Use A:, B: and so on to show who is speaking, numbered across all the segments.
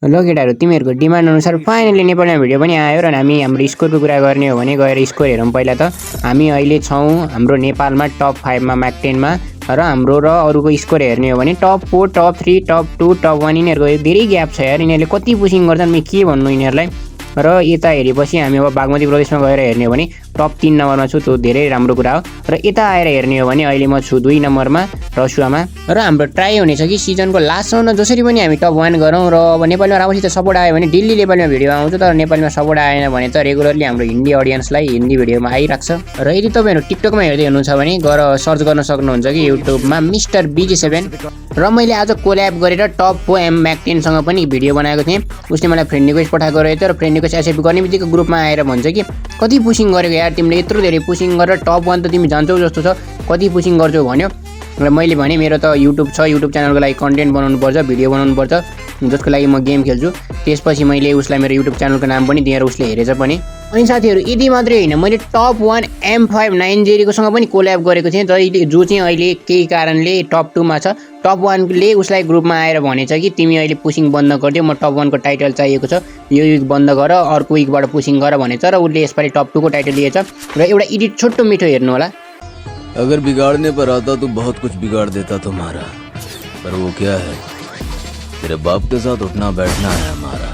A: ल केटाहरू तिमीहरूको डिमान्ड अनुसार फाइनली नेपालीमा भिडियो पनि आयो र हामी हाम्रो स्कोरको कुरा गर्ने हो भने गएर स्कोर हेरौँ पहिला त। हामी अहिले छौँ हाम्रो नेपालमा टप 5 मा म्याक 10 मा र हाम्रो र अरूको स्कोर हेर्ने हो भने टप 4 टप 3 टप 2 टप 1 यिनीहरूको धेरै ग्याप छ यार। यिनीहरूले कति पुसिङ गर्छन् म के भन्नु यिनीहरूलाई। र यता हेरेपछि हामी अब बागमती प्रदेशमा गएर हेर्ने हो भने टप 3 नम्बरमा छु, त्यो धेरै राम्रो कुरा हो। र यता आएर हेर्ने हो भने अहिले म छु 2 नम्बरमा रसुवामा। र हाम्रो ट्राई हुनेछ कि सिजनको लास्टसम्म जसरी पनि हामी टप 1 गरौँ। र अब नेपालीमा राम्रोसित सपोर्ट आयो भने डेली नेपालीमा भिडियो आउँछ, तर नेपालीमा सपोर्ट आएन भने त रेगुलरली हाम्रो हिन्दी अडियन्सलाई हिन्दी भिडियोमा आइरहेको छ। र यदि तपाईँहरू टिकटकमा हेर्दै हुनुहुन्छ भने गएर सर्च गर्न सक्नुहुन्छ कि युट्युबमा मिस्टर BG7। र मैले आज कोल्याब गरेर टप 4 म्याक 10 सँग पनि भिडियो बनाएको थिएँ। उसले मलाई फ्रेन्ड रिक्वेस्ट पठाएको रहेछ र फ्रेन्ड रिक्वेस्ट एक्सेप्ट गर्ने बित्तिकै ग्रुपमा आएर भन्छ कि कति पुसिङ गरेको यार तिमीले, यत्रो धेरै पुसिङ गरेर टप 1 त तिमी जान्छौ जस्तो छ, कति पुसिङ गर्छौ भन्यो। र मैले भने मेरो त युट्युब छ, युट्युब च्यानलको लागि कन्टेन्ट बनाउनुपर्छ, भिडियो बनाउनुपर्छ, जसको लागि म गेम खेल्छु। त्यसपछि मैले उसलाई मेरो युट्युब च्यानलको नाम पनि दिएर उसले हेरेछ पनि। अनि साथीहरू यति मात्रै होइन, मैले टप 1 M590 सँग पनि कोल्याब गरेको थिएँ, जो चाहिँ अहिले केही कारणले टप 2 मा छ। टप 1 ले उसलाई ग्रुपमा आएर भनेछ कि तिमी अहिले पुसिङ बन्द गरिदियो, म टप 1 को टाइटल चाहिएको छ, यो विक बन्द गर, अर्को विकबाट पुसिङ गर भनेछ। र उसले यसपालि टप 2 को टाइटल लिएछ। र एउटा एडिट छोटो मिठो हेर्नु होला।
B: अगर बिगाड़ने पर आता तो बहुत कुछ बिगाड़ देता तुम्हारा, पर वो क्या है, तेरे बाप के साथ उठना बैठना है हमारा।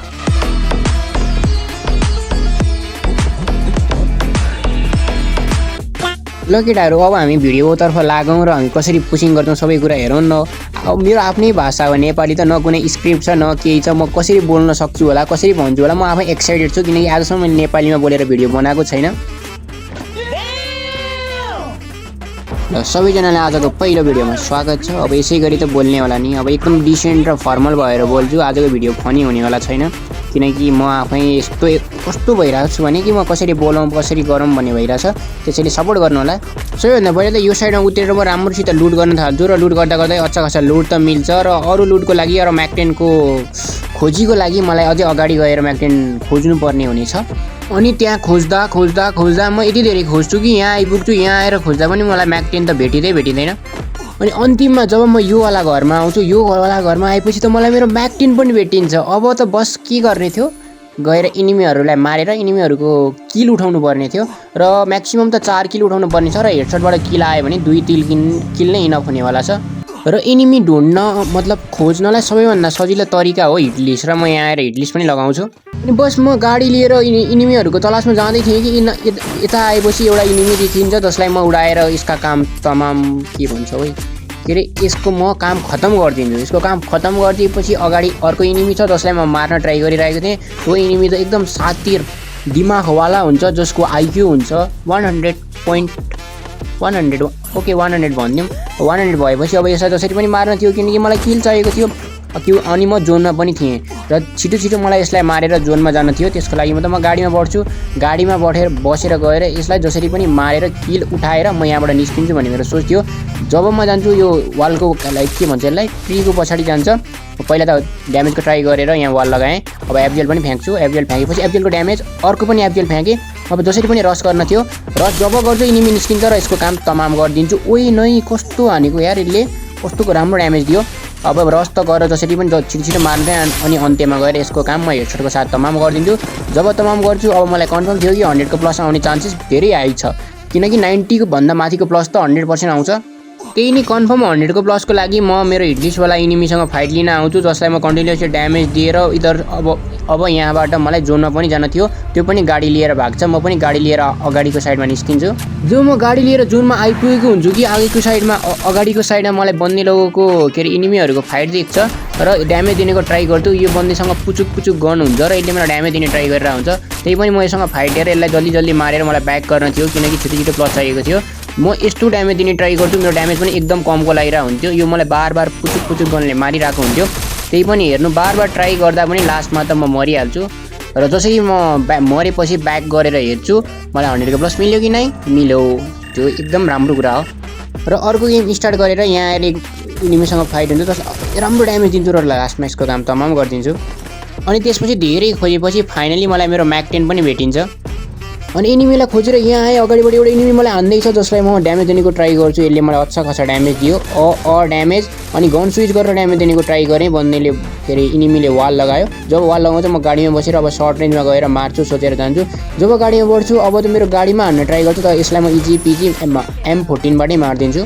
A: ल केटाहरू अब हामी भिडियोतर्फ लागौँ र हामी कसरी पुसिङ गर्छौँ सबै कुरा हेरौँ न। अब मेरो आफ्नै भाषा हो नेपाली त, न कुनै स्क्रिप्ट छ न केही छ, म कसरी बोल्न सक्छु होला, कसरी भन्छु होला। म आफै एक्साइटेड छु किनकि आजसम्म मैले नेपालीमा बोलेर भिडियो बनाएको छैन। ल सबैजनालाई आजको पहिलो भिडियोमा स्वागत छ। अब यसै गरी त बोल्ने होला नि, अब एकदम डिसेन्ट र फर्मल भएर बोल्छु। आजको भिडियो फनी हुनेवाला छैन किनकि म आफै कस्तो भइरहेको छु भने कि म कसरी बोलौँ कसरी गरौँ भन्ने भइरहेछ। त्यसैले सपोर्ट गर्नु होला। सबैभन्दा पहिला त यो साइडमा उत्रेर म राम्रोसित लुट गर्न थाल्छु र लुट गर्दा गर्दै अच्छा खासा लुट त मिल्छ। र अरू लुटको लागि र म्याक 10 को खोजीको लागि मलाई अझै अगाडि गएर म्याक 10 खोज्नु पर्ने हुनेछ। अनि त्यहाँ खोज्दा खोज्दा खोज्दा म यति धेरै खोज्छु कि यहाँ आइपुग्छु। यहाँ आएर खोज्दा पनि मलाई म्याक 10 त भेटिँदैन। अनि अन्तिममा जब म यो वाला घरमा आउँछु, यो वाला घरमा आएपछि त मलाई मेरो म्याक 10 पनि भेटिन्छ। अब त बस के गर्ने थियो, गएर इनिमीहरूलाई मारेर इनिमीहरूको किल उठाउनु पर्ने थियो। र म्याक्सिमम त 4 किल उठाउनु पर्ने छ र हेडसटबाट किल आयो भने 2-3 किल नै इनफ हुनेवाला छ। र इनिमी ढुँड्न मतलब खोज्नलाई सबैभन्दा सजिलो तरिका हो हिटलिस्ट, र म यहाँ आएर हिटलिस्ट पनि लगाउँछु। अनि बस म गाडी लिएर इनिमीहरूको तलासमा जाँदै थिएँ कि यता आएपछि एउटा इनिमी देखिन्छ जसलाई म उडाएर यसका काम तमाम के भन्छ है, के अरे यसको म काम खतम गरिदिन्छु। यसको काम खतम गरिदिएपछि अगाडि अर्को इनिमी छ जसलाई म मार्न ट्राई गरिरहेको थिएँ। त्यो इनिमी त एकदम सातिर दिमागवाला हुन्छ, जसको आइक्यू हुन्छ 100 ओके 100 भनिदिउँ। 100 भएपछि अब यसलाई जसरी पनि मार्न थियो किनकि मलाई किल चाहिएको थियो। अनि म जोनमा पनि थिएँ र छिटो छिटो मलाई यसलाई मारेर जोनमा जानु थियो। त्यसको लागि म गाडीमा बढ्छु। गाडीमा बसेर गएर यसलाई जसरी पनि मारेर किल उठाएर म यहाँबाट निस्किन्छु भन्ने मेरो सोच थियो। जब म जान्छु यो वालको लाइक के भन्छ यसलाई, ट्रीको पछाडि जान्छ। पहिला त ड्यामेजको ट्राई गरेर यहाँ वाल लगाएँ। अब एफजेल पनि फ्याँक्छु। एफजेल फ्याँकेपछि एफजेलको ड्यामेज, अर्को पनि एफजेल फ्याँकेँ। अब जसरी पनि रस गर्न थियो र जब गर्छु इनिमी निस्किन्छ र यसको काम तमाम गरिदिन्छु। ओइ नै कस्तो हानेको यार, यसले कस्तो राम्रो ड्यामेज दियो। अब रस त गरेर जसरी पनि छिटो छिटो मार्दै अनि अन्त्यमा गएर यसको काम म हेडसटको साथ तमाम गरिदिन्छु। जब तमाम गर्छु अब मलाई कन्फर्म थियो कि 100 को प्लस आउने चान्सेस धेरै हाई छ किनकि 90 को भन्दा माथिको प्लस त 100% आउँछ। त्यही नै कन्फर्म 100 को प्लसको लागि म मेरो हिटलिस्टवाला इनिमीसँग फाइट लिन आउँछु, जसलाई म कन्टिन्युसली ड्यामेज दिएर इधर अब यहाँबाट मलाई जोनमा पनि जान थियो। त्यो पनि गाडी लिएर भाग्छ, म पनि गाडी लिएर अगाडिको साइडमा निस्किन्छु। जो म गाडी लिएर जोनमा आइपुगेको हुन्छु कि अगाडिको साइडमा मलाई बन्दी लोगोको के अरे इनिमीहरूको फाइट देख्छ र ड्यामेज दिनेको ट्राई गर्छु। यो बन्दीसँग पुचुक गन हुन्छ र यसले मलाई ड्यामेज दिने ट्राई गरेर हुन्छ। त्यही पनि म यससँग फाइट लिएर यसलाई जल्दी मारेर मलाई ब्याक गर्न थियो किनकि छिटो प्लस चाहिएको थियो। म यस्तो ड्यामेज दिने ट्राई गर्छु, मेरो ड्यामेज पनि एकदम कमको लागिरहेको हुन्थ्यो। यो मलाई बार पुचुक गनले मारिरहेको हुन्थ्यो। त्यही पनि हेर्नु बार ट्राई गर्दा पनि लास्टमा त म मरिहाल्छु। र जसरी म मरेपछि ब्याक गरेर हेर्छु मलाई 100 को प्लस मिल्यो कि नै मिल्यो, त्यो एकदम राम्रो कुरा हो। र अर्को गेम स्टार्ट गरेर यहाँ आएर इनिमीसँग फाइट हुन्छ, जसलाई राम्रो ड्यामेज दिन्छु र लास्टमा यसको काम तमाम गरिदिन्छु। अनि त्यसपछि धेरै खोजेपछि फाइनली मलाई मेरो म्याक 10 पनि भेटिन्छ। अनि एनिमीलाई खोजेर यहाँ आएँ अगाडिबाट एउटा एनिमी मलाई हान्दैछ जसलाई म ड्यामेज दिनेको ट्राई गर्छु। यसले मलाई अच्छा खासा ड्यामेज दियो ड्यामेज अनि गन स्विच गरेर ड्यामेज दिनेको ट्राई गरेँ। बन्नेले के अरे एनिमीले वाल लगायो। जब वाल लगाउँछ म गाडीमा बसेर अब सर्ट रेन्जमा गएर मार्छु सोचेर जान्छु। जब गाडीमा बढ्छु अब त मेरो गाडीमा हान्न ट्राई गर्छु तर यसलाई म इजी पिजी M14बाटै मारिदिन्छु।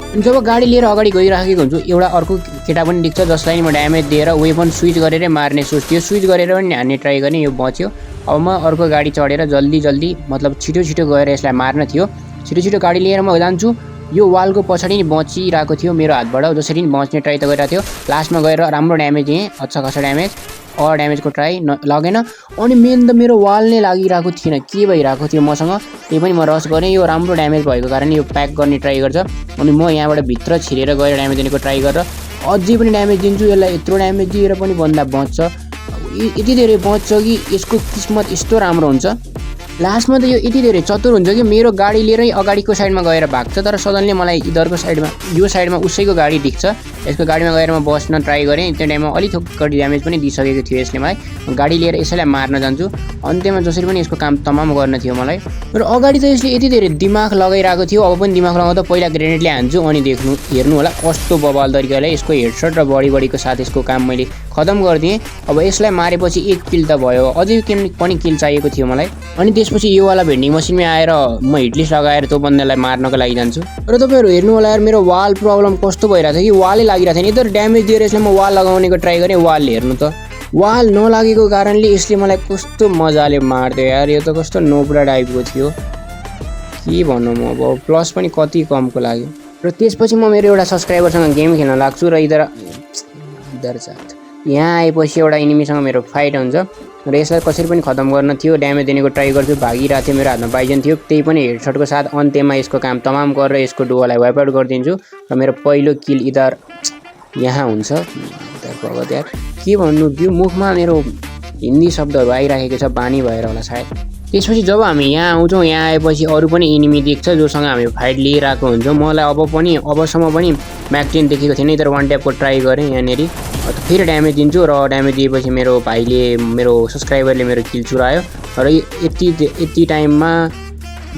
A: अनि जब गाडी लिएर अगाडि गइराखेको हुन्छु एउटा अर्को केटा पनि देख्छ जसलाई म ड्यामेज दिएर वेपन स्विच गरेरै मार्ने सोच्थ्यो। स्विच गरेर पनि हान्ने ट्राई गर्ने यो बच्यो। अब म अर्को गाडी चढेर जल्दी मतलब छिटो गएर यसलाई मार्न थियो। छिटो गाडी लिएर म जान्छु। यो वालको पछाडि नि बचिरहेको थियो मेरो हातबाट जसरी नि बच्ने ट्राई त गरिरहेको थियो। लास्टमा गएर राम्रो ड्यामेज दिएँ अच्छा खासा ड्यामेज ड्यामेजको ट्राई लगेन। अनि मेन त मेरो वाल नै लागिरहेको थिएन के भइरहेको थियो मसँग त्यही पनि म रस गरेँ। यो राम्रो ड्यामेज भएको कारण यो प्याक गर्ने ट्राई गर्छ अनि म यहाँबाट भित्र छिरेर गएर ड्यामेज दिनेको ट्राई गरेर अझै पनि ड्यामेज दिन्छु। यसलाई यत्रो ड्यामेज दिएर पनि बन्दा बच्छ यति धेरै बच्छ कि यसको किस्मत यस्तो राम्रो हुन्छ। लास्टमा त यो यति धेरै चतुर हुन्छ कि मेरो गाडी लिएरै अगाडिको साइडमा गएर भाग्छ तर सडनली मलाई इधरको साइडमा यो साइडमा उसैको गाडी देख्छ। यसको गाडीमा गएर म बस्न ट्राई गरेँ। त्यो टाइममा अलिक थोरै ड्यामेज पनि दिइसकेको थियो यसले मलाई। गाडी लिएर यसैलाई मार्न जान्छु। अन्त्यमा जसरी पनि यसको काम तमाम गर्न थियो मलाई। र अगाडि त यसले यति धेरै दिमाग लगाइरहेको थियो। अब पनि दिमाग लगाउँदा पहिला ग्रेनेडले हान्छु अनि हेर्नु होला कस्तो बवाल तरिकाले यसको हेडसट र बडीको साथ यसको काम मैले खतम गरिदिएँ। अब यसलाई मारेपछि 1 किल त भयो अझै पनि किल चाहिएको थियो मलाई। अनि त्यसपछि यो वाला भेन्डिङ मसिनमै आएर म हिटलिस्ट लगाएर त्यो बन्दालाई मार्नको लागि जान्छु। र तपाईँहरू हेर्नु होला यार मेरो वाल प्रब्लम कस्तो भइरहेको थियो कि वालै लागिरहेको थिएन। यत्रो ड्यामेज दिएर यसले म वाल लगाउनेको ट्राई गरेँ वालले हेर्नु त वाल नलागेको कारणले यसले मलाई कस्तो मजाले मार्थ्यो यार। यो त कस्तो नोब्रा टाइपको थियो के भन्नु म अब प्लस पनि कति कमको लाग्यो। र त्यसपछि म मेरो एउटा सब्सक्राइबरसँग गेम खेल्न लाग्छु र इधर यहाँ आएपछि एउटा एनिमीसँग मेरो फाइट हुन्छ र यसलाई कसरी पनि खतम गर्न थियो। ड्यामेज दिनेको ट्राई गर्छु भागिरहेको थियो मेरो हातमा बाइजन थियो त्यही पनि हेडसटको साथ अन्त्यमा यसको काम तमाम गरेर यसको डुवालाई वाइप आउट गरिदिन्छु र मेरो पहिलो किल इधर यहाँ हुन्छ। भगत यार के भन्नु त्यो मुखमा मेरो हिन्दी शब्दहरू आइरहेको छ बानी भएर होला सायद। त्यसपछि जब हामी यहाँ आउँछौँ यहाँ आएपछि अरू पनि एनिमी देख्छ जोसँग हामी फाइट लिइरहेको हुन्छौँ। मलाई अबसम्म पनि म्याक्टिन देखेको थिएन इधर वान ट्यापको ट्राई गरेँ यहाँनिर फेरि ड्यामेज दिन्छु र ड्यामेज दिएपछि मेरो भाइले मेरो सब्सक्राइबरले मेरो किल चुरायो र यति टाइममा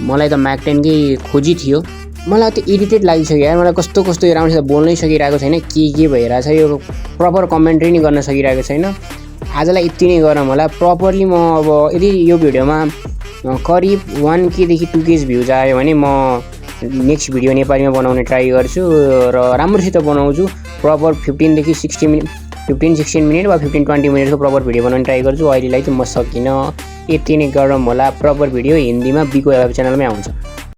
A: मलाई त म्याक्टेनकै खोजी थियो। मलाई त इरिटेट लागिसक्यो यार मलाई कस्तो यो राम्रोसित बोल्नै सकिरहेको छैन के भइरहेछ यो प्रपर कमेन्ट्री नै गर्न सकिरहेको छैन। आजलाई यति नै गरौँ होला प्रपरली म अब यदि यो भिडियोमा करिब 1K देखि 2K भ्युज आयो भने म नेक्स्ट भिडियो नेपालीमा बनाउने ट्राई गर्छु र राम्रोसित बनाउँछु। प्रपर 15-16 मिनट वा 15-20 मिनटको प्रपर भिडियो बनाउने ट्राई गर्छु। अहिलेलाई चाहिँ म सकिनँ यति नै गरौँ होला। प्रपर भिडियो हिन्दीमा बिको च्यानलमै आउँछ।